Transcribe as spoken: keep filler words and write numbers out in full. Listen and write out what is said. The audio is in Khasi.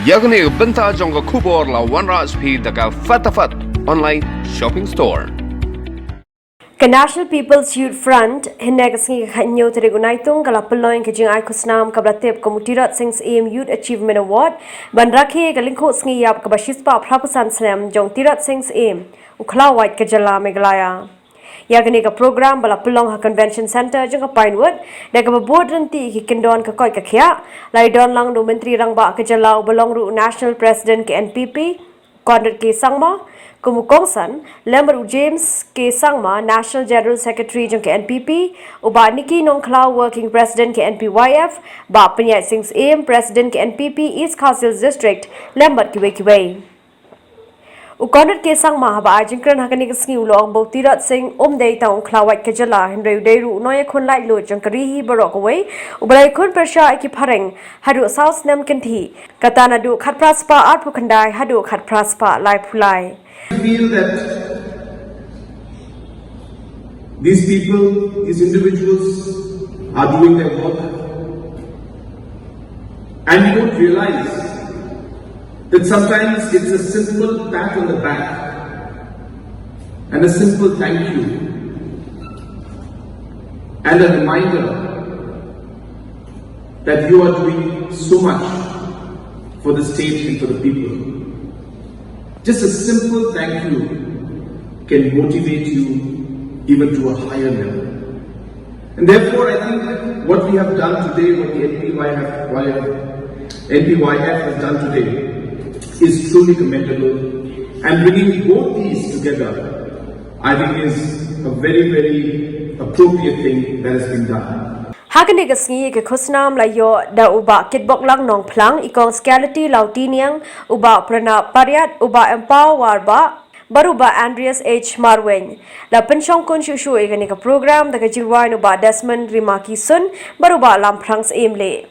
Ïa kane ka bynta jong ka khubor la wanrah sha phi da ka Fatafat Online Shopping Store. Ka National People's Youth Front, hynne ka sngi ka khathynñiew tarik u Naitung, ka la pynlong ka jingai khusnam kaba la tip kum u Tirot Sing Syiem Youth Achievement Award, ban rakhe ka lyngkhuh sngi ïap kaba shispah phra phew san snem jong u Tirot Sing Syiem, u khlawait ka jylla Meghalaya. Ïa kane ka program ba la pynlong ha Convention Centre jong ka Pinewood, da kaba bud ryntih ïa ki kyndon ka koit ka khiah, la ïadon lang da u Myntri Rangbah ka jylla uba long ruh u National President ka N P P, Conrad K Sangma, kum u kongsan, lem bad u James K Sangma, National General Secretary jong ka N P P, u Bah Nicky Nongkhlaw, Working President ka N P Y F, Bah Pynïaid Sing Syiem, President ka N P P East Khasi Hills District, lem bad kiwei kiwei. U Conrad K Sangma haba ai jingkren ha kane ka sngi u la ong ba u Tirot Sing um dei tang u khlawait ka jylla, hynrei u dei ruh u nongïakhun laitluid jong ka ri hi baroh kawei, uba la ïakhun pyrshah ïa ki phareng haduh saw snem kynthih, kata naduh khatphra spah arphew khyndai haduh khatphra spah laiphew lai. I feel that these people, these individuals are doing their work, and you don't realize that sometimes it's a simple pat on the back and a simple thank you and a reminder that you are doing so much for the state and for the people. Just a simple thank you can motivate you even to a higher level. And therefore, I think what we have done today, what the N P Y F, N P Y F has done today, is truly commendable. And bringing both these together, I think, is a very, very appropriate thing that has been done. Ha kane ka sngi ka khusnam la ïoh da u Bah Kitboklang Nongphlang, i Kong Scarlatti Lautiniang, u Bah Pranab Pariat, u Bah Empaw Warbah, bad u Bah Andreas H Marwein. La pynshongkun shuh shuh ïa kane ka program da ka jingrwai na u Bah Desmond Rimakison, bad u Bah Lamphrang Syiemlieh.